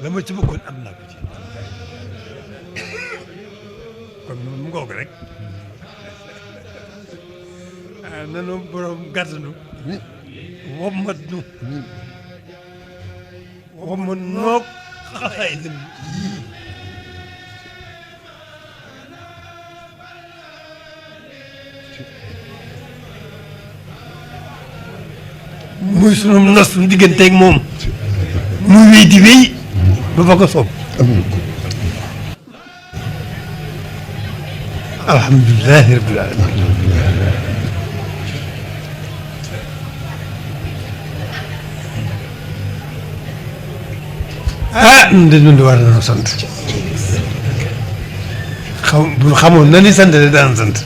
la ma ci bëggoon am naa ko ci kon mu ngoog rek nanu borom gàttanu wommat nu wommat noog xasaay dem yii muy sunu nos suñu digganteeg moom muy wéy di wéy ba fa ko soob alhamdulilahi rabbil alamin ñun de ñun de war nañoo sant bu xamoon na ni sant de daan sant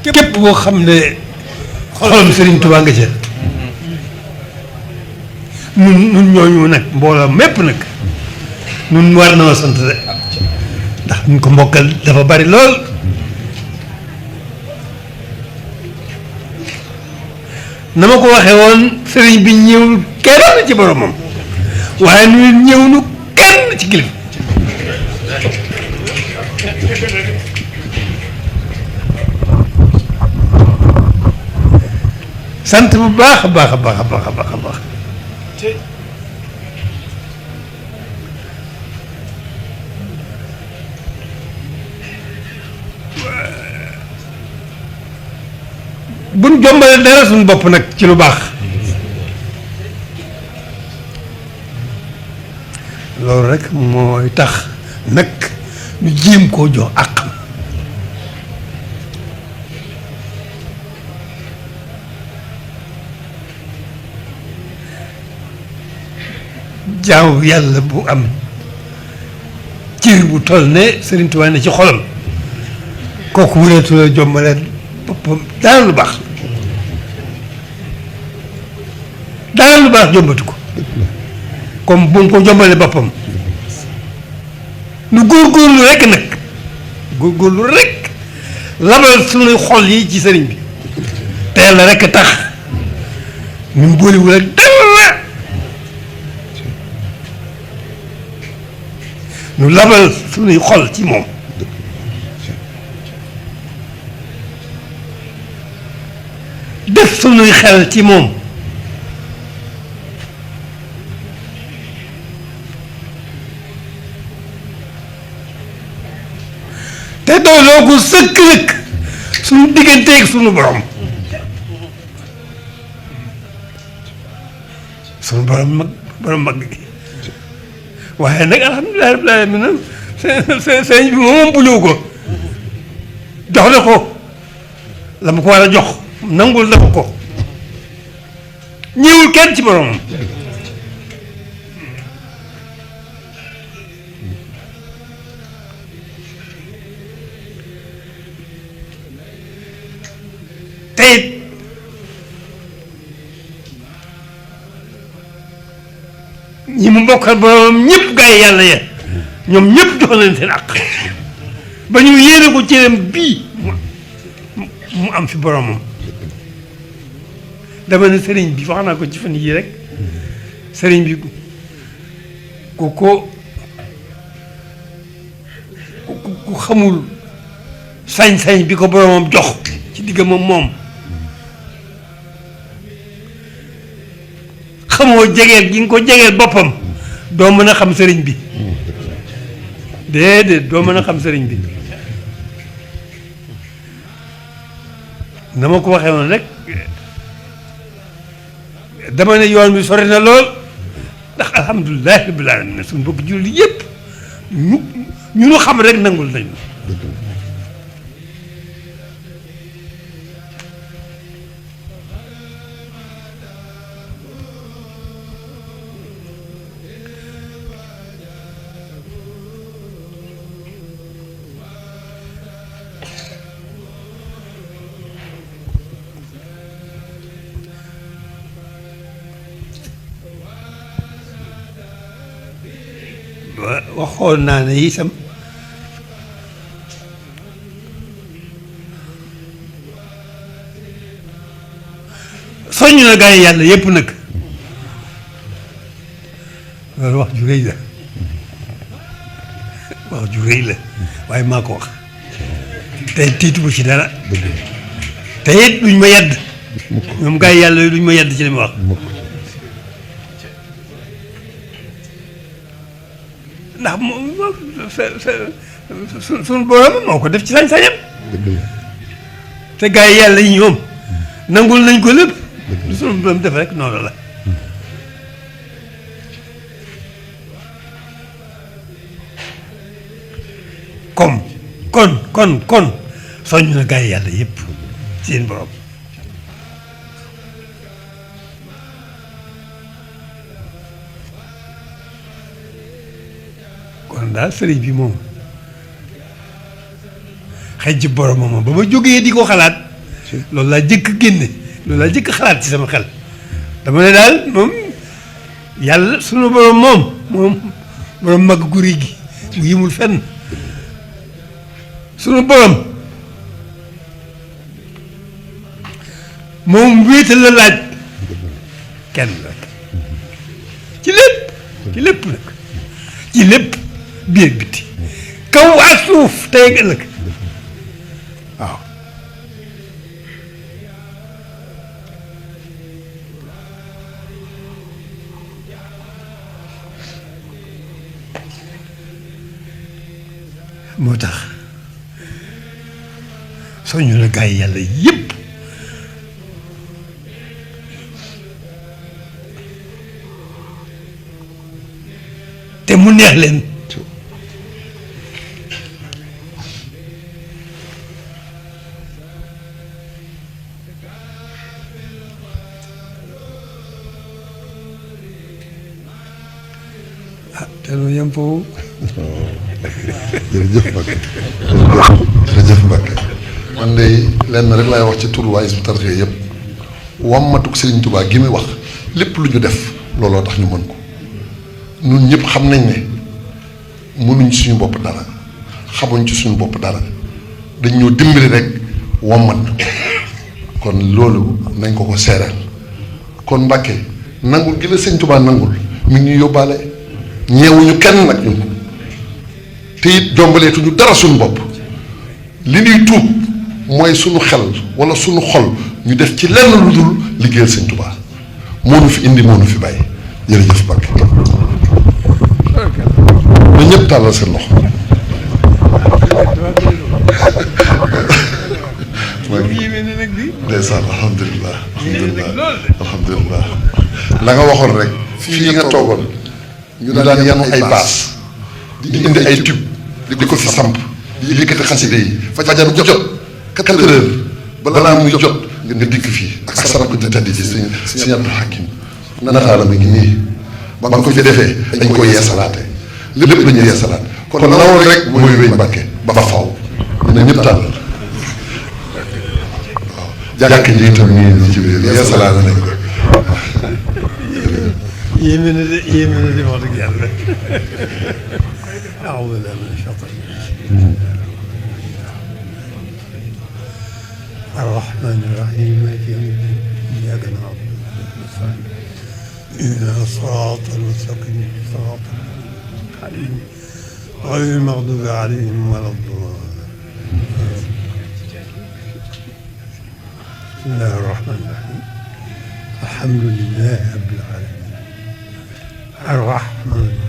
képp boo xam ne xolam Serigne Touba nga ca nun ñooñu nag mbooloo mépp nag nun war nañoo sant de ndax ñu ko mbokkal dafa bari lool na ma ko waxee woon sëriñ bi ñëwul kenn ci boromam waaye ñu ñëw nu kenn ci kilifa sant bu baax a baax a baax a baax a baax a baax buñ jombale dara suñu bopp nag ci lu baax loolu rek mooy tax nag ñu jéem koo jox àqam jaamu yàlla bu am cër bu toll ne Serigne Touba ne ci xolam kooku wureetu la jombale boppam dara lu baax dara lu baax jombatu ko comme bu mu ko jombale boppam nu góorgóorlu rek nag góorgóorlu rek labal suñuy xol yi ci sëriñ bi te yàlla rek tax ñu boolewul ak dara nu labal suñuy xol ci moom def suñuy xel ci moom te dooloo ko sëkk nag suñu digganteeg suñu borom suñu borom mag gi waaye nag alhamdulilah rabbil alamin sëñ bi moom buliwu ko jox na ko la mu ko war a jox nangul na ko ñëwul kenn ci boromam te it ñi mu bokkal boromam ñëpp gaa yi yàlla ya ñoom ñëpp jox nañ seen àq ba ñu yéene ko cëram bii mu am fi boromam dama ne sëriñ bi wax naa ko ci fan yii rek sëriñ bi ku xamul sañ-sañ bi ko boromam jox ci diggam moom xamoo jegeel gi nga ko jegeel boppam doo mën a xam sëriñ bi déedéet doo mën a xam sëriñ bi na ma ko waxee woon rek dama ne yoon bi sori na lool ndax alhamdulilah rabbil alamin suñu bokk jullit yëpp ñu xam rek nangul nañu waxoon naa ne itam soññ na gaa yi yàlla yépp nag loolu wax ju rëy la wax ju rëy la waaye maa ko wax tey tiituma ci dara te it duñ ma yedd ñoom gaa yi yàlla duñ ma yedd ci li ma wax ndax moom suñu borom moo ko def ci sañ-sañam te gaa yi yàlla yi ñoom nangul nañ ko lépp lu suñu borom def rek noonu la kon soññ na gaa yi yàlla yëpp seen borom kon daal sëriñ bi moom xëy ci boromam ba ma jógee di ko xalaat loolu laa jëkk génne loolu laa jëkk xalaat ci sama xel dama ne daal moom yàlla sunu borom moom borom mag gu rëy gi mu yimul fenn sunu borom moom wéetal la laaj kenn rek ci lépp nag ci lépp biir biti kaw ak suuf tey ak ëllëg waaw moo tax soñu la gaa yi yàlla yëpp te mu neex leen te lu yem foofu jërëjëf Mbacke jërëjëf Mbacke man de lenn rek laay wax ci turu waa Hizbut Tarqiyyah yëpp wammatuk Serigne Touba gi muy wax lépp lu ñu def looloo tax ñu mën ko ñun ñëpp xam nañ ne mënuñ suñu bopp dara xamuñ ci suñu bopp dara dañ ñoo dimbali rek wammat kon loolu nañ ko seereel kon Mbacke nangul gi la Serigne Touba nangul mi ngi ñuy yóbbaale ñeewuñu kenn nag ñun te it jombaleetuñu dara suñu bopp li ñuy tuub mooy suñu xel wala suñu xol ñu def ci lenn lu dul liggéeyal Sëñ Tuubaa moo nu fi indi moo nu fi bàyyi jërëjëf Mbacke na ñëpp tàllal seen loxo ndeysaan alhamdulilah alhamdulilah la nga waxoon rek fii nga toogoon ñu daan yanu ay baas di indi ay tube di ko fi samp di yëkkati xaside yi fajar bu jot 4 heures balaa muy jot nga dikk fii ak sa rakk ju tedd ji sëñ Abdou Hakim nataala mi ngi nii ba nga ko fi defee dañ koy yeesalaate lépp la ñuy yeesalaat kon lawoon rek mooy wéy Mbacke ba faw na ñëpp tàllal waaw jàkk ji itam nii ci biir yeesalaat nañ ko yéeme na de wax dëgg yàlla أعوذ بالله من الشيطان الرحمن الرحيم مالك يوم الدين إياك نعبد وإياك نستعين اهدنا الصراط المستقيم صراط الذين غير المغضوب عليهم ولا الضالين بسم الله الرحمن الرحيم الحمد لله رب العالمين الرحمن الرحيم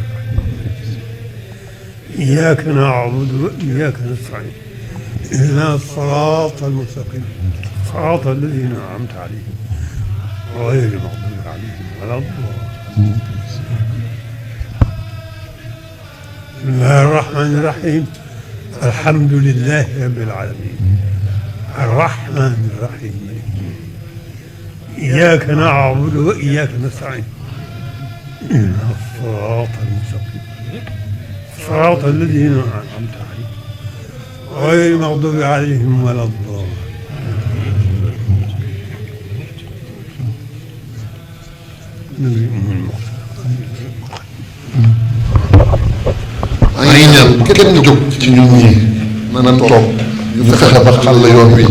إياك نعبد وإياك نستعين اهدنا الصراط المستقيم صراط الذين أنعمت عليهم غير المغضوب عليهم ولا الضالين بسم الله الرحمن الرحيم الحمد لله رب العالمين الرحمن الرحيم إياك نعبد وإياك نستعين اهدنا الصراط المستقيم صراط الذين أنعمت عليهم غير المغضوب عليهم ولا الضالين ngi ñaan bu kenn jóg ci ñun ñii nan toog ñu fexe ba xàll yoon wi